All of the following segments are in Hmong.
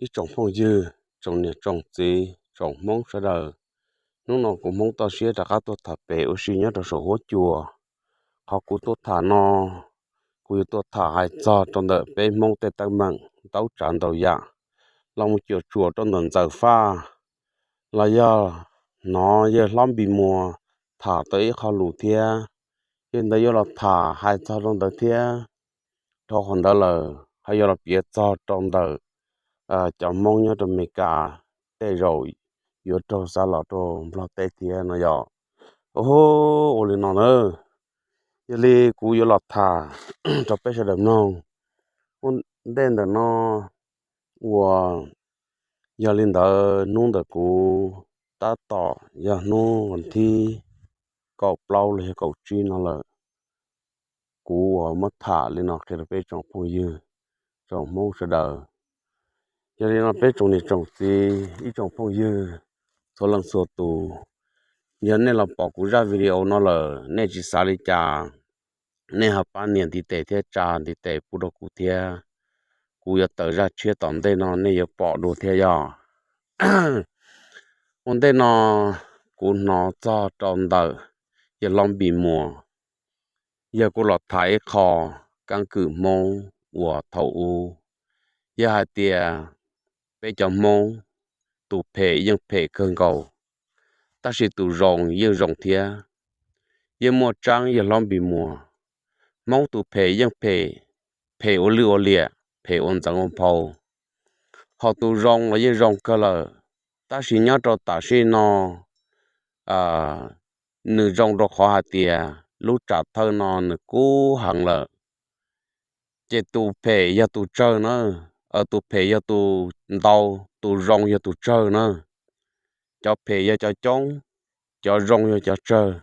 Ib tsoom phooj ywg, tsoom niam tsoom txiv, tsoom Hmoob sawv daws, hnub no kuv Hmoob toj siab rov qab tuaj tham pem ua si nyob rau saum huab cua. Qhov kuv tuaj tham no, kuv yuav tuaj tham hais txog rau ntawm peb Hmoob tej teeb meem ntaub tsav ntau yam, los mus cuam tshuam rau ntawm Ntxawm Faj, los yog hnov yawg Hlob Npis Muas tham tau ib qho lus thiab, yog ntawd yuav los tham hais txog rau ntawd thiab. Dhau qhov ntawd lawm ho yuav los piav txog rau ntawm cov Hmoob nyob rau Amelikas tej zaum yuav raug xa los rau Nplog teb thiab no yog. Ua li no na, yog li kuv yuav los tham rau peb sawv daws mloog. Ua ntej ntawm no uas, yog li ntawd hnub ntawm kuv tab tom yog hnub vas thib kaum plaub los yog kaum tsib no lawm, kuv uas muab tham li no qhia rau peb tsoom phooj ywg, tsoom Hmoob sawv daws. Yog li no peb tsoom niam tsoom txiv, ib tsoom phooj ywg txhua leej txhua tus, yog nej los pom kuv zaj video no lawm nej tsis xav li cas, nej ho pab nias ntiv tes thiab tsa ntiv tes pub rau kuv thiab. Kuv yuav tawm zaj tshiab tom ntej no nej yuav pom dua thiab yog. Ua ntej no kuv hnov txog rau ntawm yawg Hlob Npis Muas, yog kuv los tham ib qho keeb kwm Hmoob uas thaum ub, yog hais tias peb cov Hmoob tus phem yeej phem kawg nkaus, tab sis tus zoo yeej zoo thiab. Yeej muaj tseeb yawg Hlob Npis Muas, Hmoob tus phem yeej phem, phem ua lwj ua liam, phem ua ntxeev ua nphau. Ho tus zoo los yeej zoo kawg lawm, tab sis nyob rau tam sim no nws zoo rau qhov hais tias lub tsam thawj no nws kub heev lawm. Ces tus phem yog tus tsawg na, tus phem yog tus ntau, tus zoo yog tus tsawg na. Cov phem yog cov coob, cov zoo yog cov tsawg.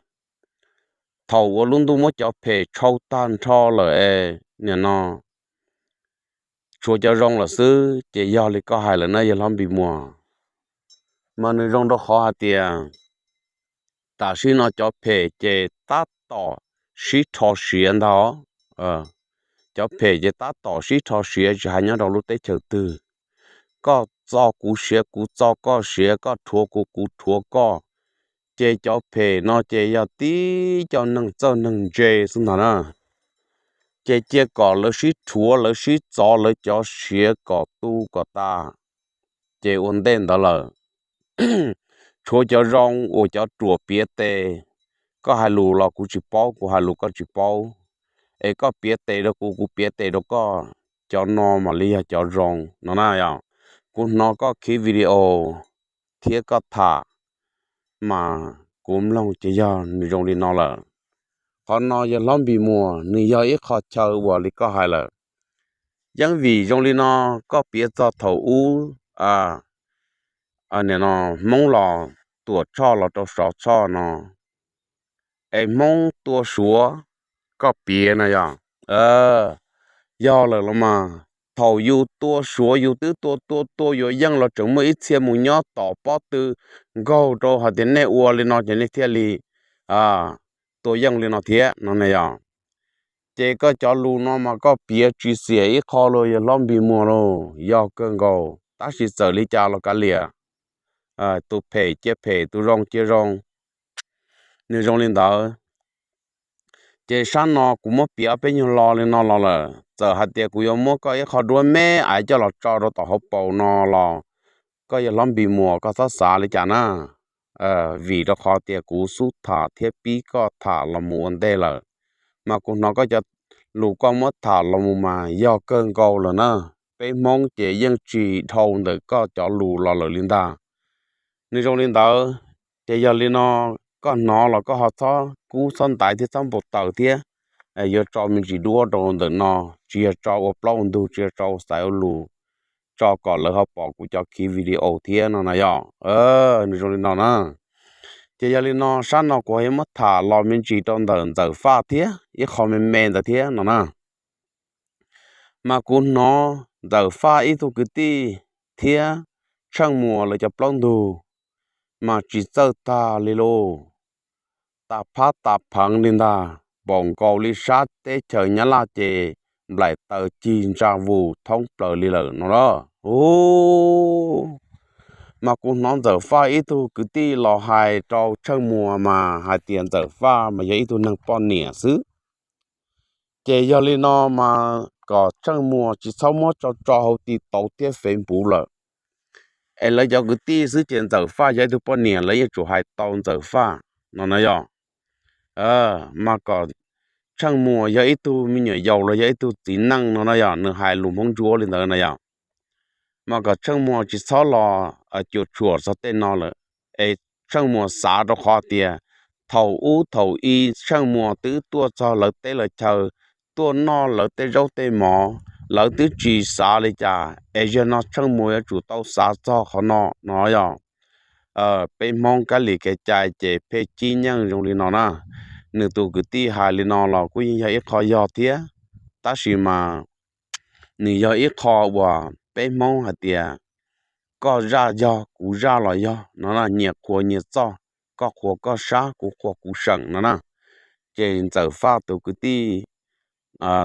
Thaum uas lub ntuj muab cov phem tshau tag nrho lawm es nim no tshuav cov zoo lawm xwb ces yog li koj hais lawm na yawg Hlob Npis Muas. Mas nws zoo rau qhov hais tias tam sim no cov phem ces tab tom sib rho siav ntag. Cov phem ces tab tom sib rho siav tsis hais nyob rau lub teb chaws twg. Koj txo kuv siav, kuv txo koj siav, koj rhuav kuv, kuv rhuav koj. Ces cov phem no ces yog tib cov neeg txawj neeg ntse xwb ntag na. Ces cia kom lawv sib rhuav, lawv sib txov lawv cov siav kom tu kom tas, ces ua ntej ntawd lawm. Tshuav cov zoo uas cov ruam piav tes, koj hais lus los kuv tsis paub, kuv hais lus koj tsis paub, es koj piav tes rau kuv, kuv piav tes rau koj, cov no mam li yog cov zoo no na yog. Kuv hnov koj khiv video thiab koj tham mas kuv mloog ces yog nws zoo li no lawm. Qhov no yawg Hlob Npis Muas, nws yog ib qho chaw uas li koj hais lawm. Yeej vim zoo li no, koj piav txog thaum ub, nim no Hmoob los Tuam Tshoj los rau Sov Tshoj no, es Hmoob tua Suav, koj piav no yog. Yog lawm los mas, thaum yus tua Suav yus twb tua tua tua yuav yeej los tseem muaj ib txhia mus nyob tom pob tw nkaug rau hais tias nej ua li no ces nej thiaj li tua yeej li no thiab no ne yog. Ces koj cov lus no mas koj piav tsis xiam ib qho los yawg Hlob Npis Muas lauj, yog kawg nkaus, tab sis txawm li cas los kav liam, tus phem cia phem, tus zoo cia zoo. Nws zoo li ntawd. Ces sab no kuv muab piav ob peb nyuag lo li no los lawm, txawm hais tias kuv yuav muab koj ib qho duab me aiv coj los tso rau tom hauv paus no los koj yawg Hlob Npis Muas koj txhob xav li cas na. Vim rau qhov tias kuv xub tham thiab pib koj tham los mus ua ntej lawm, mas kuv hnov koj cov lus koj muab tham los mus mas yog kawg nkaus lawm na. Peb Hmoob ces yeej tsis dhau ntawm koj cov lus los lawm li ntag. Nws zoo li ntawd, ces yog li no koj hnov los koj ho txhob kub txhob ntaiv thiab txhob npau taws thiab. Yuav tso me ntsis duab rau ntawm no, tsis yog tso ua plaub ua ntug, tsis yog tso ua xaiv ua lus, tso kom lawv ho pom kuv cov khiv video thiab no na yog. Nws zoo li no na. Ces yog li no sab no kuv yuav muab tham los me ntsis rau ntawm Ntxawm Faj thiab ib qho me me ntawd thiab no na. Mas kuv hnov Ntxawm Faj ib tug kwv tij thiab Tsheej Muas lawv cov plaub ntug mas tsis txawj tag li lauj. Tas phab tas pheev li ntag, npaum nkaus li sab teb chaws Nyab Laj ces nplaim taws cig ntsa vus thoob plaws li lawm no na. Ub, mas kuv hnov Ntxawm Faj ib tug kwv tij los hais rau Tsheej Muas mas hais tias Ntxawm Faj mas yog ib tug neeg poj niam xwb. Ces yog li no mas kom Tsheej Muas tsis txhob muab tso tso hauv TikTok thiab Facebook lawm, es lawv cov kwv tij xwb ces Ntxawm Faj yog ib tug poj niam lawv yeej tsum hais tau Ntxawm Faj no na yog. Mas kom Tsheej Muas yog ib tug me nyuam yaus los yog ib tug txiv neej no na yog, nws hais lus Hmoob Ntsuab li ntawd na yog. Mas kom Tsheej Muas tsis txhob los cuam tshuam txog tej no lawm, es Tsheej Muas xav rau qhov tias thaum ub thaum i Tsheej Muas twb tuaj txog lawv teb lawv chaw, tuaj noj lawv tej zaub tej mov, lawv twb tsis xav li cas, es zaum no Tsheej Muas yuav tsum tau xav txog qhov no no yog. Peb Hmoob kab li kev cai ces pheej cib nyeej zoo li no na. Nws tus kwv tij hais li no los kuj yeej yog ib qho yog thiab, tab sis mas nws yog ib qho uas peb Hmoob hais tias koj zaj yog kuv zaj los yog no na, nyias qhuas nyias txoj, koj qhuas koj sab kuv qhuas kuv seem no na. Ces Ntxawm Faj tus kwv tij,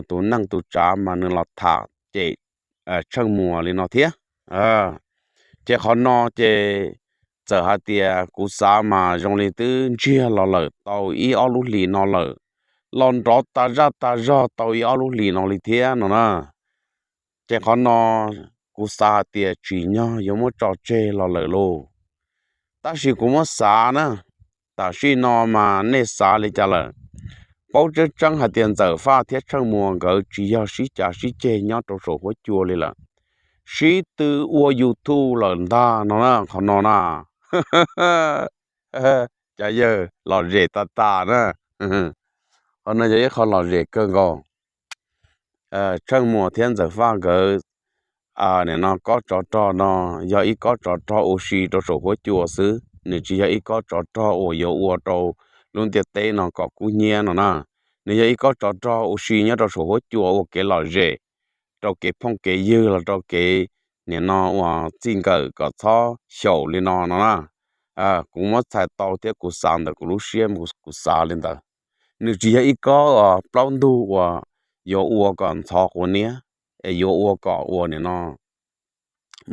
tus neej tus tsav mas nws los tham cem Tsheej Muas li no thiab. Ces qhov no ces txawm hais tias kuv xav mas zoo li twb ntsiag los lawm tau ib ob lub hlis no lawm, los nrov tas zaj tas zog tau ib ob lub hlis no li thiab no na. Ces qhov no kuv xav hais tias tsim nyog yuav muab tso tseg los lawm lauj. Tab sis kuv muab xav na, tam sim no mas nej xav li cas lawm? Paub tseeb tseeb hais tias Ntxawm Faj thiab Tsheej Muas nkawd tsis yog sib cav sib ceg nyob rau saum huab cua li lawm, sib tw ua YouTube lawm ntag no na, qhov no na. Cov yawg lom zem tas tas na. Qhov no yog ib qho lom zem kawg nkaus. Tsheej Muas thiab Ntxawm Faj nkawd nim no kob tsov rog no yog ib kob tsov rog ua si rau saum huab cua xwb, nws tsis yog ib kob tsov rog uas yuav ua rau lub ntiaj teb no kom kub hnyiab no na. Nws yog ib kob tsov rog ua si nyob rau saum huab cua ua kev lom zem rau kev phooj kev ywg los rau kev nim no uas txij nkawm kom txhob xyaum li no no na. Kuv muab txhais tau thiab kuv xav ntawm kuv lub siab, kuv xav li ntawd. Nws tsis yog ib kob plaub ntug uas yuav ua kom ntxhov quav niab, es yuav ua kom ua nim no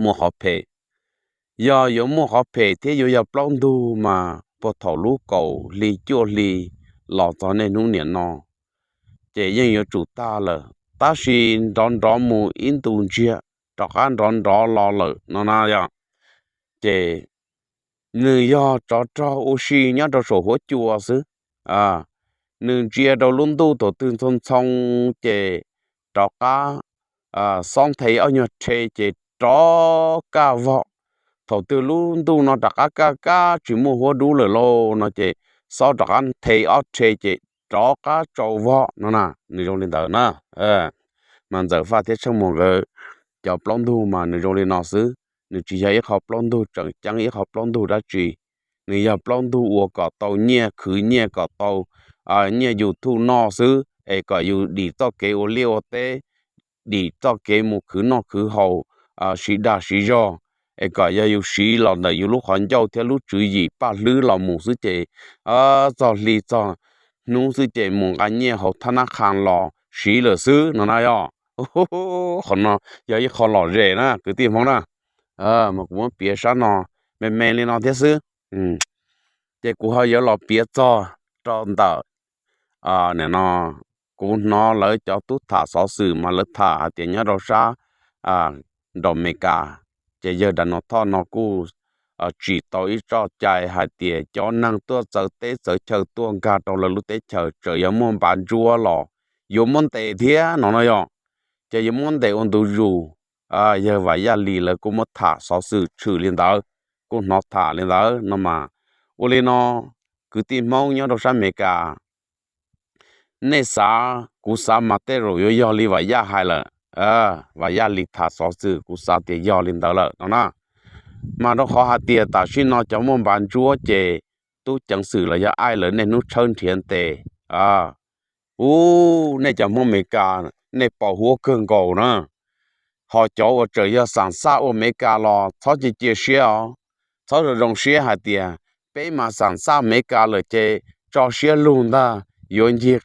muaj qhov phem. Yog yuav muaj qhov phem thiab yuav yog plaub ntug mas puag thaum lub kaum hli cuaj hli los txog niaj hnub nim no ces yeej yuav tsum tag lawm, tab sis nrov nrov mus ib ntus ntsiag rov qab nrov nrov los lawm no na yog. Ces nws yog tsov rog ua si nyob rau saum huab cua xwb. Nws ntsia rau lub ntuj thaum twg ntxhoo ntxhoo ces rov qab xob nthe ob nyuag rhe ces rov kaj vog. Thaum twg lub ntuj no rov qab kaj kaj tsis muaj huab dub lawm lauj no ces xob rov qab nthe ob rhe ces rov qab tsau vog no na. Nws zoo li ntawd na. Mas Ntxawm Faj thiab Tsheej Muas nkawd cov plaub ntug mas nws zoo li no xwb. Nws tsis yog ib qho plaub ntug tseem ceeb, ib qho plaub ntug dab tsi. Nws yog plaub ntug ua kom tau nyiaj, khwv nyiaj kom tau nyiaj YouTube noj xwb, es kom yus dim txoj kev ua liaj ua teb, dim txoj kev mus khwv noj khwv haus, siv dag siv zog, es kom yog yus siv los ntawm yus lub qhov ncauj thiab lub tswv yim paj hlwb los mus xwb ces txog hli txog hnub xwb ces mus nqa nyiaj hauv thab nab qha los siv lawm xwb no na yog. Qhov no yog ib qho lom zem na kwv tij Hmoob na. Mas kuv muab piav sab no me me li no thiab xwb. Ces kuv ho yuav los piav txog rau ntawm nim no kuv hnov lawv cov tub tham xov xwm mas lawv tham hais tias nyob rau sab nraum Meskas, ces yawg Donald Trump no kuj tsim tau ib txoj cai hais tias cov neeg tuaj txawv teb txawv chaw tuaj nkag rau lawv lub teb chaws txawm yog muaj npav ntsuab los yuav muab ntes thiab no no yog. Ces yuav muab ntes ua ntu zus. Yawg Vam Yaj Lis lawv kuj muab tham xov xwm tshwm li ntawd, kuj hnov tham li ntawd no mas. Ua li no, kwv tij Hmoob nyob rau sab Amelikas, nej xav, kuv xav mas tej zaum yuav yog li Vam Yaj hais lawm. Vam Yaj Lis tham xov xwm kuv xav tias yog li ntawd lawm no na. Mas rau qhov hais tias tam sim no cov muaj npav ntsuab ces tub ceev xwm los yog aib lawv niaj hnub tshawb nrhiav ntes. Ub, nej cov Hmoob Amelikas, nej paus huab kawg nkaus na. Ho cov uas tseem yog xam xaj ua Amelikas los txhob cia cia siab os, txhob zoo zoo siab hais tias peb mas xam xaj Amelikas lawm ces tso siab lug ntag, yuav ncig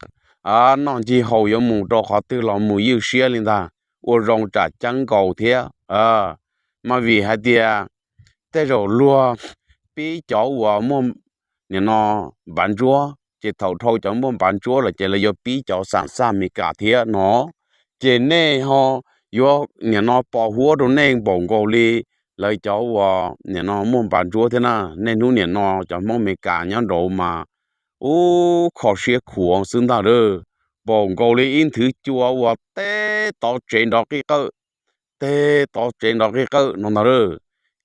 noj ncig haus yuav mus rau qhov twg los mus ywj siab li ntag, ua zoo tsam ceeb nkaus thiab. Mas vim hais tias tej zaum luag pib cov uas muaj nim no npav ntsuab, ces thaum dhau cov muaj npav ntsuab lawm ces lawv yuav pib cov xam xaj Amelikas thiab no. Ces nej ho yuav nim no pos huab rau nej npaum nkaus li lawv cov uas nim no muaj npav ntsuab thiab na. Nej hnub nim no cov Hmoob Amelikas nyob nraud mas ub kho siab khuav xwb ntag lauj. Npaum nkaus li ib nthwv cua uas teb tov tsev nrov qij qawj, teb tov tsev nrov qij qawj no ntag lauj.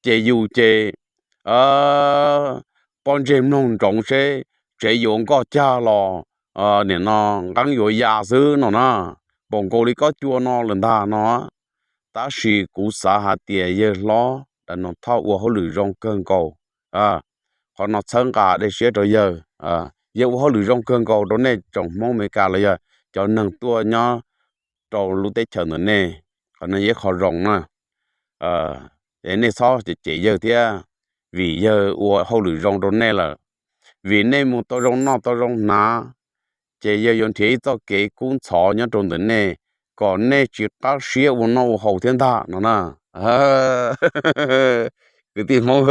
Ces yus ces pob ntseg mloog ntsoov seb tsev yuav nkoj cag los nim no nqeeb yuav ya xwb no na. Npaum nkaus li kob cua no lawm ntag no. Tab sis kuv xav hais tias yawg hlob Donald Trump ua hauj lwm zoo kawg nkaus. Qhov no txhawb nqa dej siab rau yawg. Yawg ua hauj lwm zoo kawg nkaus rau nej tsoom Hmoob Amelikas los yog cov neeg tuaj nyob rau lub teb chaws ntawm nej. Qhov no yog ib qho zoo na. Es nej txhob cem yawg thiab, vim yawg ua hauj lwm zoo rau nej lawm. Vim nej mus tau zoo noj tau zoo hnav, ces yawg yuav nrhiav ib txoj kev kub ntxhov nyob rau ntawm nej, kom nej tsis qab siab ua noj ua haus thiab ntag no na. Kwv tij Hmoob,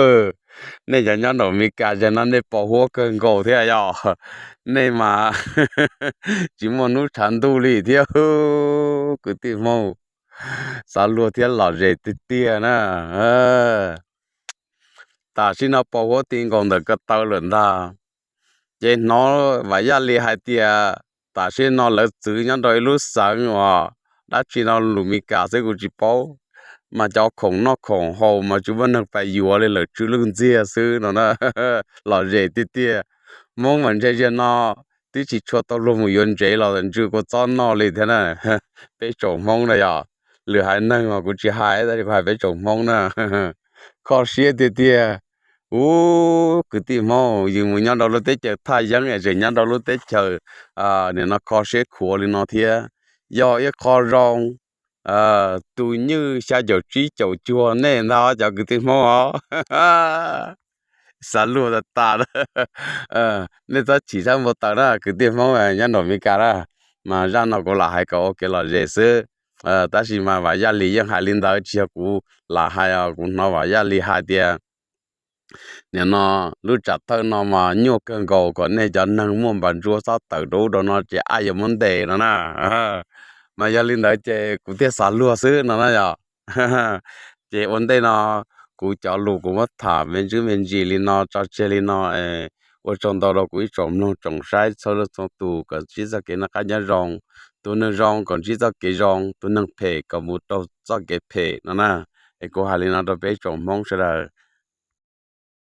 nej cov nyob nraum Amelikas zaum no nej pos huab kawg nkaus thiab yog, nej mas tsis muaj hnub tshav ntuj li thiab. Kwv tij Hmoob, xav luag thiab lom zem tiag tiag na. Tam sim no pos huab ti nkaus ntawm ko taw lawm ntag. Ces hnov Vam Yaj Lis hais tias tam sim no lawv txwv nyob rau ib lub xeev uas dab tsi no lus Amelikas xwb kuv tsis paub, mas cov khoom noj khoom haus mas tsis muaj neeg pais yuav li lawm, tsw lwj ntxiag xwb no na. Lom zem tiag tiag. Hmoob mas ntshe zaum no twb tsis tshua tau luag mus yuav ntsev los ntsw kua txob noj li thiab na. Peb tsoom Hmoob na yog, lwm haiv neeg mas kuv tsis hais tab sis kuv hais peb tsoom Hmoob na. Kho siab tiag tiag. Ub, kwv tij Hmoob, yus mus nyob rau lub teb chaws thaj yeeb es tseem nyob rau lub teb chaws nim no kho siab khuav li no thiab. Yog ib qho zoo, tus nywj xya caum tsib caum cuag nej ntag cov kwv tij Hmoob os. Xav luag tas tas. Nej txhob chim sab npau taws na kwv tij Hmoob nyob nraum Amelikas na. Mas zaj no kuv lam hais kom ua kev lom zem xwb. Tab sis mas Vam Yaj Lis yeej hais li ntawd, tsis yog kuv lam hais os, kuv hnov Vam Yaj Lis hais tias nim no lub tsam thawj no mas nyuaj kawg nkaus, kom nej cov neeg muaj npas ntsuab txhob tawm rau ub rau no ces ab yuav muab ntes no na. Mas yog li ntawd ces kuv thiaj xav luag xwb no na yog. Ces ua ntej no kuv cov lus kuv muab tham me ntsis me ntsis li no tso tseg li no, ua tsaug ntau rau kuv ib tsoom mloog tsoom saib txhua leej txhua tus, kom ntsib txoj kev noj qab nyob zoo. Tus neeg zoo kom ntsib txoj kev zoo, tus neeg phem kom mus rau txoj kev phem no na. Es kuv hais li no rau peb tsoom Hmoob sawv daws.